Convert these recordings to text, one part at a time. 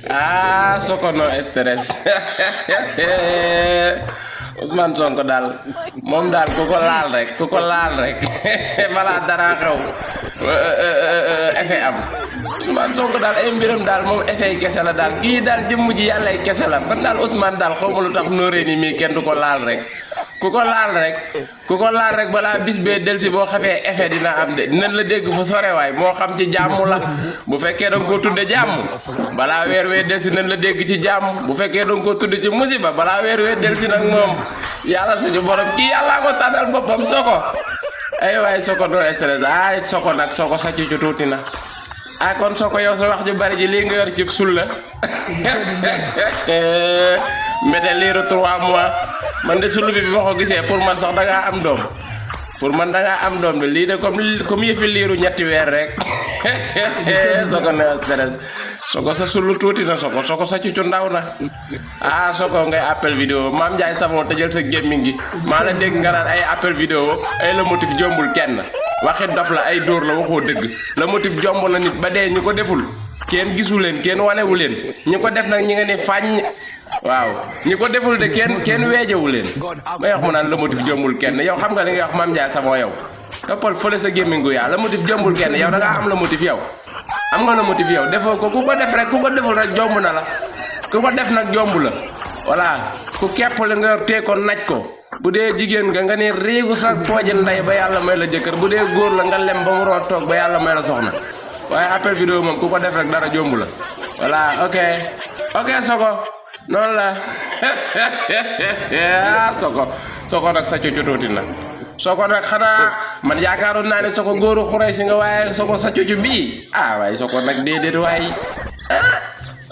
ah Soko no stress Ousmane Sonko daal moom daal ku ko laal rek balaa dara xew effet am Ousmane Sonko daal ay mbiram daal moom effet yi kese la daal kii daal jëmm ji yàlla ay kese la ban daal Ousmane daal xaw ma lu tax nóoree ni mii kenn du ko laal rek ku ko laal rek balaa bis bee delsi boo xamee effet dina am de dinañ la dégg fu sore waay moo xam ci jàmm la bu fekkee da nga ko tudde jàmm balaa weer wee delsi nañ la dégg ci jàmm bu fekkee da nga ko tudde ci musiba balaa weer wee delsi nag moom yàlla suñu borom kii yàllaa ko tànnal boppam Soko ay waay Soko no stress ay Soko nag Soko sa ci tuuti na ah kon Soko yow sa wax ju bari ji lii nga yor ci sul la mete liiru 3 mois man de sulu bi ma ko gisee pour man sax da ngaa am doom de lii de comme yëfi liiru ñetti weer rek Soko no stress Soko sa sulu tuuti na Soko sa cucu ndaw na ah Soko ngay appel vidéo Mame Ndiaye Savon tëjal sa gémmiñ gi maa la dégg nga naan ay appel vidéo ay la motif jombul kenn waxi dof la ay dóor la waxoo dëgg la motif jomb na nit ba dee ñu ko deful kenn gisu leen kenn wanewu leen ñu ko def nag ñi nga ne fàññ waaw ñi ko deful de kenn weejewu leen may wax mu naan la motif jombul kenn yow xam nga li nga wax Mame Ndiaye Savon yow toppal fële sa gémmiñ gu yaa la motif jombul kenn yow da ngaa am la motif yow am nga la motif yow defoo ko ku ko def rek ku ko deful rek jomb na la ku ko def nag jomb la voilà ku kepp la nga yor tee ko naj ko bu dee jigéen nga ne riigu sa poojal nday ba yàlla may la jëkkër bu dee góor la nga lem ba mu root toog ba yàlla may la soxna waaye appel vidéo moom ku ko def rek dara jomb la voilà ok Soko noonu la Soko nag sa cucu tuuti na Soko nag xanaa man yaakaaroon naa ne Soko góoru xuray si nga waaye Soko sa cucu bii ah waaye Soko nag déedéet waay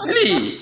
lii